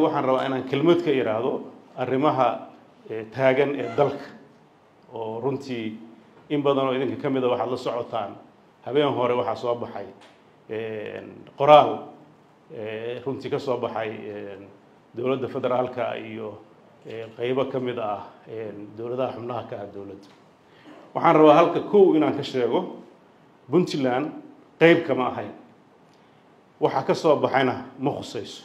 Waxaan rabaa inaan kelmad ka iraahdo arrimaha taagan ee dalka, oo runtii in badan oo idinka ka mid a waxaad la socotaan habeen hore waxaa soo baxay qoraal runtii ka soo baxay dowladda federaalka iyo qeybo ka mid ah dowladaha xubnaha ka ah dowladda. Waxaan rabaa halka kow inaan ka sheego Puntland qeyb kama ahayn, waxa ka soo baxayna ma khusayso.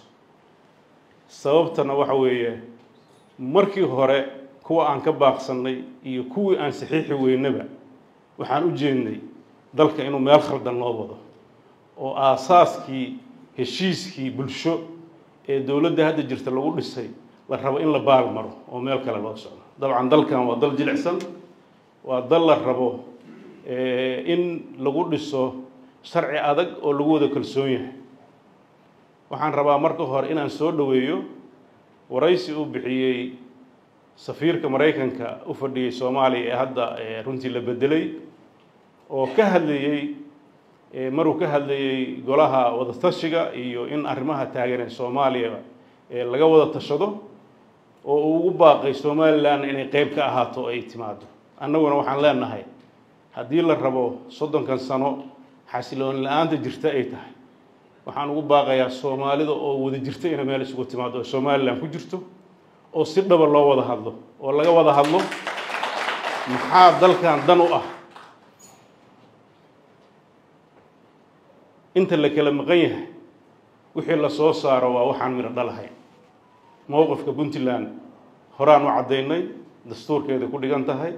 Sababtana waxa weeye, markii hore kuwa aan ka baaqsannay iyo kuwii aan saxiixi weynaba waxaan u jeednay dalka inuu meel khaldan loo wado, oo aasaaskii heshiiskii bulsho ee dowladda hadda jirta lagu dhisay la rabo in la baal maro oo meel kale loo socdo. Dabcan dalkan waa dal jilicsan, waa dal la rabo in lagu dhiso sharci adag oo lagu wada kalsoon yahay. Waxaan rabaa marka hore inaan soo dhoweeyo waraysi uu bixiyey safiirka Maraykanka u fadhiyey Soomaaliya ee hadda runtii la bedelay, oo ka hadlayey maruu ka hadlayey golaha wadatashiga iyo in arrimaha taagan ee Soomaaliya laga wada tashado, oo uu ugu baaqay Somaliland inay qeyb ka ahaato oo ay timaado. Annaguna waxaan leenahay haddii la rabo 30kan sano xasiloon la-aanta jirta ay tahay, waxaan ugu baaqayaa Soomaalida oo wada jirta inay meel isugu timaado oo Somaliland ku jirto, oo si dhaba loo wada hadlo oo laga wada hadlo maxaa dalkan dan u ah. Inta la kala maqan yahay wixii la soo saaro waa waxaan midho dhalahayn. Mowqifka Puntland horaan u caddaynay, dastuurkeeda ku dhigan tahay.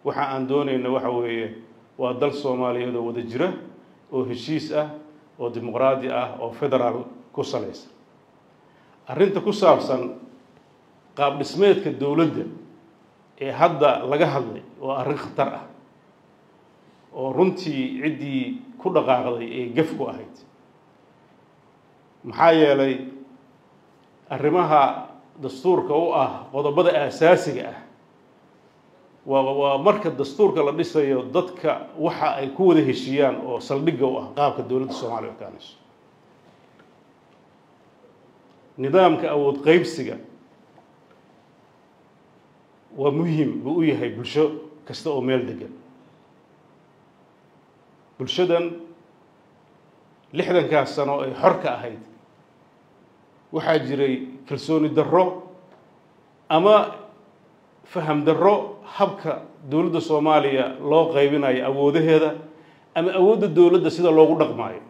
Waxa aan doonayna waxa weeye waa dal Soomaaliyeed oo wada jira, oo heshiis ah, oo dimuqraadi ah, oo federaal ku salaysan. Arrinta ku saabsan qaab dhismeedka dowladda ee hadda laga hadlay waa arrin khatar ah, oo runtii ciddii ku dhaqaaqday ee gaf ku ahayd. Maxaa yeelay arrimaha dastuurka u ah qodobada aasaasiga ah waa marka dastuurka la dhisayo dadka waxa ay ku wada heshiiyaan oo saldhigga u ah qaabka dowladda Soomaaliya u kaanayso. Nidaamka awood qaybsiga waa muhiim buu u yahay bulsho kasta oo meel degan. Bulshadan 60kaas sano ay xor ka ahayd waxaa jiray kalsooni darro ama faham darro habka dowladda Soomaaliya loo qaybinayo awoodaheeda ama awoodda dowladda sida loogu dhaqmaayo.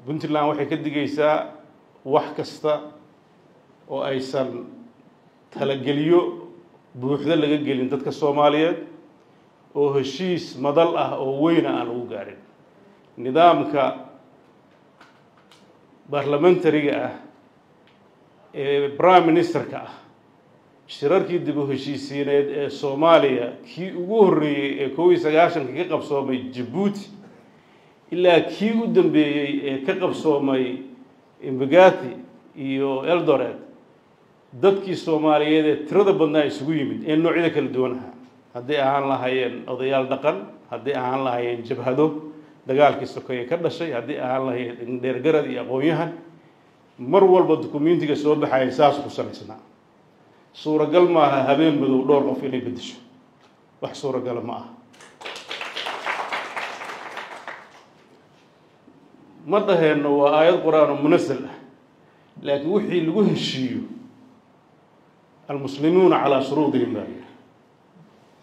Puntland waxay ka digaysaa wax kasta oo aysan talageliyo buuxdo laga gelin dadka Soomaaliyeed, oo heshiis madal ah oo weyna aan lagu gaarin. Nidaamka baarlamentariga ah ee prime ministerka ah, shirarkii dib u heshiisiineed ee Soomaaliya kii ugu horreeyey ee 91-kii ka qabsoomay Jabuuti ilaa kii u dambeeyey ee ka qabsoomay Mbagathi iyo Eldoret, dadkii Soomaaliyeed ee tirada badnaa isugu yimid ee noocyada kala duwan ahaa, hadday ahaan lahaayeen odayaal dhaqan, hadday ahaan lahaayeen jabhado dagaalkii sokeeye ka dhashay, haddii ahaan lahaayeen dheergarad iyo aqoon-yahan, mar walba dukumentiga soo baxaya saas ku salaysnaa. Suuragal maaha habeen madow dhowr qof inay beddesho, wax suuragala ma aha. Ma dhaheenno waa aayad qur-aan oo munasal ah, laakiin wixii lagu heshiiyo almuslimuuna calaa shuruudihim baa yidhi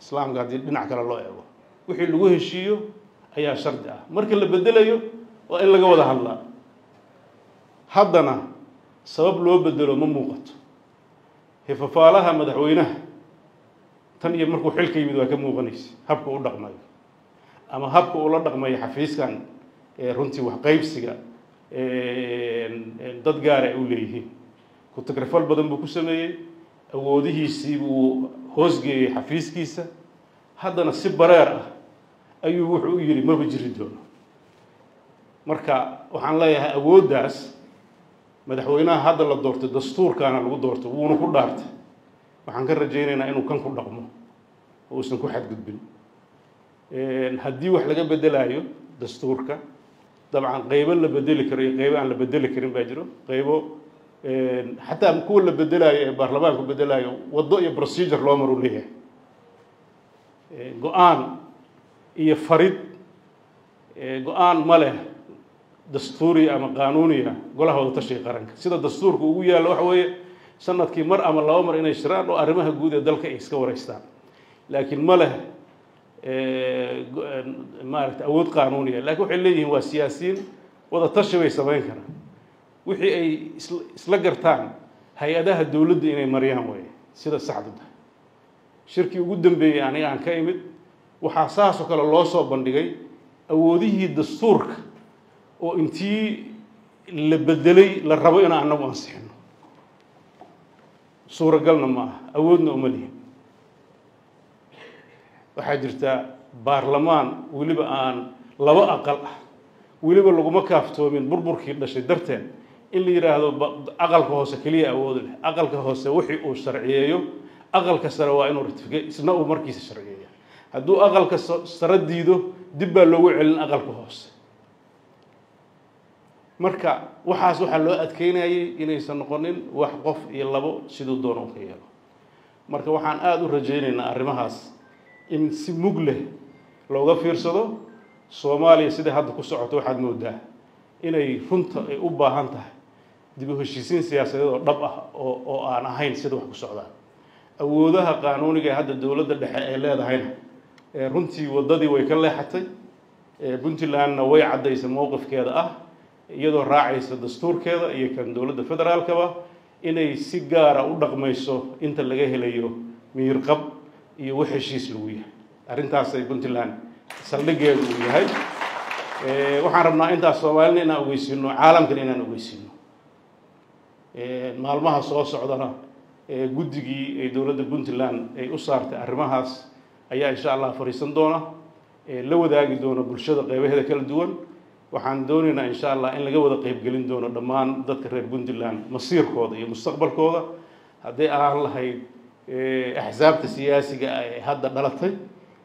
islaamka. Haddii dhinac kale loo eego, wixii lagu heshiiyo ayaa shardi ah. Marka la bedelayo waa in laga wada hadlaa. Haddana sabab loo bedelo ma muuqato. Hifafaalaha madaxweynaha tan iyo markuu xilka yimid waa ka muuqanaysa habka u dhaqmayo ama habka ula dhaqmayo xafiiskan ee runtii wax qaybsiga dad gaara ay u leeyihiin. Ku-tagrafal badan buu ku sameeyey, awoodihiisii buu hoosgeeyey xafiiskiisa. Haddana si bareer ah ayuu wuxuu u yidhi maba jiri doono. Marka waxaan leeyahay awooddaas madaxweynaha hadda la doortay dastuurkaana lagu doortay, wuuna ku dhaartay. Waxaan ka rajaynaynaa inuu kan ku dhaqmo oo uusan ku xadgudbin. Haddii wax laga bedelayo dastuurka Dabcan qeybo la bedeli karo iyo qeybo aan la bedeli karin baa jiro. Qeybo xataa kuwa la bedelaayo ee baarlamaanku bedelaayo waddo iyo procedure loo maru leeyahay. Go-aan iyo farid go-aan ma leh dastuuriya ama qaanuuniya golaha wadatashiga qaranka. Sida dastuurka ugu yaallo waxa weeye sanadkii mar ama laba mar inay shiraan oo arrimaha guud ee dalka ay iska wareystaan, laakiin ma leh maaragtay awood qaanuuniya. Lakiin waxay leeyihiin waa siyaasiyiin, wadatashi bay samayn karaan, wixii ay isla gartaan hay-adaha dowladda inay mariyaan way sida saxdu tahay. Shirkii ugu dambeeyey aniga aan ka imid waxaa saas oo kale loo soo bandhigay awoodihii dastuurka oo intii la bedelay la rabo inaan anagu ansixino. Suuragalna ma aha, awoodna uma lihin. Waxaa jirta baarlamaan weliba aan laba aqal ah, weliba laguma kaaftoomin burburkii dhashay darteed in la yidhaahdo aqalka hoose keliya awood leh. Aqalka hoose wixii uu sharciyeeyo aqalka sare waa inuu ratifiye, isna uu markiisa sharciyeeya. Hadduu aqalka sare diido dib baa loogu celin aqalka hoose. Marka waxaas waxaa loo adkeynayay inaysan noqonin wax qof iyo labo siduu doono u ka yeelo. Marka waxaan aada u rajaynaynaa arrimahaas in si mug leh looga fiirsado. Soomaaliya siday hadda ku socoto waxaad moodaa inay runta ay u baahan tahay dib u heshiisiin siyaasadeed oo dhab ah oo aan ahayn sida wax ku socdaan. Awoodaha qaanuuniga ee hadda dowladda dhexe ay leedahayna runtii waddadii way ka leexatay. Puntlandna way caddaysay mowqifkeeda ah iyadoo raacaysa dastuurkeeda iyo kan dowladda federaalkaba inay si gaara u dhaqmayso inta laga helayo miyirqab iyo wax heshiis lagu yahay. Arrintaasay Puntland saldhiggeedu uu yahay. Waxaan rabnaa intaas Soomaalina inaan ogeysiino, caalamkana inaan ogeysiino. Maalmaha soo socdana guddigii ay dowladda Puntland ay u saartay arrimahaas ayaa insha Allah fariisan doona, la wadaagi doona bulshada qeybaheeda kala duwan. Waxaan doonaynaa insha Allah in laga wada qeybgelin doono dhammaan dadka reer Puntland masiirkooda iyo mustaqbalkooda, hadday ahaan lahayd axsaabta siyaasiga ee hadda dhalatay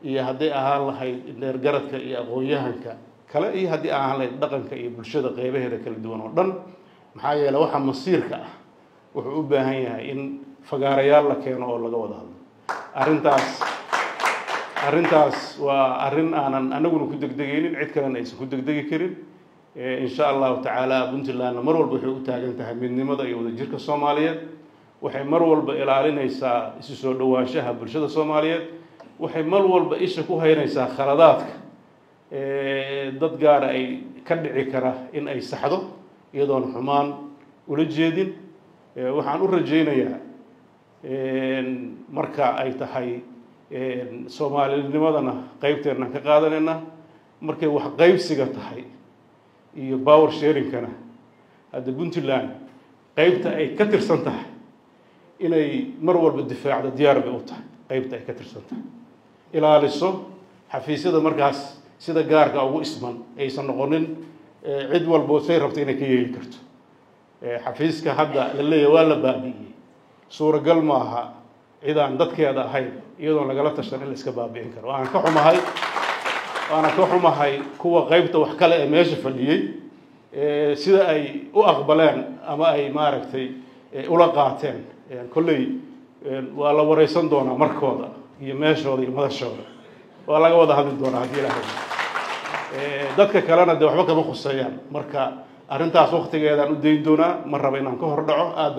iyo hadday ahaan lahayd dheergaradka iyo aqoon-yahanka kale iyo haddii ahaan lahayd dhaqanka iyo bulshada qeybaheeda kala duwan oo dhan. Maxaa yeelay waxa masiirka ah wuxuu u baahan yahay in fagaarayaal la keeno oo laga wada hadlo. Arrintaas waa arrin aanan anaguna ku degdegaynin, cid kalena aysan ku degdegi karin. Insha Allahu tacaala Puntlandna mar walba waxay u taagan tahay midnimada iyo wadajirka Soomaaliyeed. Waxay mar walba ilaalinaysaa isu soo dhowaanshaha bulshada Soomaaliyeed. Waxay mar walba isha ku haynaysaa khaladaadka dad gaara ay ka dhici kara in ay saxdo iyadoon xumaan ula jeedin. Waxaan u rajaynayaa marka ay tahay Soomaalinimadana qeybteennan ka qaadanaynaa, markay wax qeybsiga tahay iyo power sharingkana hadda Puntland qeybta ay ka tirsan tahay inay mar walba difaacdo diyaar bay u tahay. Qeybta ay ka tirsan tahay ilaaliso xafiisyada markaas sida gaarka ugu isman aysan noqonin cid walbo say rabto inay ka yeeli karto. Xafiiska hadda la leeyahay waa la baabi'iyey, suuragal maaha cid aan dadkeeda ahayn iyadoon lagala tashan in la iska baabi'in karo. Waan ka xumahay, waana ka xumahay kuwa qeybta wax kale ee meesha fadhiyey sida ay u aqbaleen ama ay maaragtay ula qaateen. Kolley waa la wareysan doonaa markooda iyo meeshooda iyo madashooda, waa laga wada hadli doonaa haddii Ilaahay. Dadka kalena dee waxba kama khuseeyaan. Marka arrintaas waqtigeedaan u dayn doonaa, ma raba inaan ka hor dhaco aad.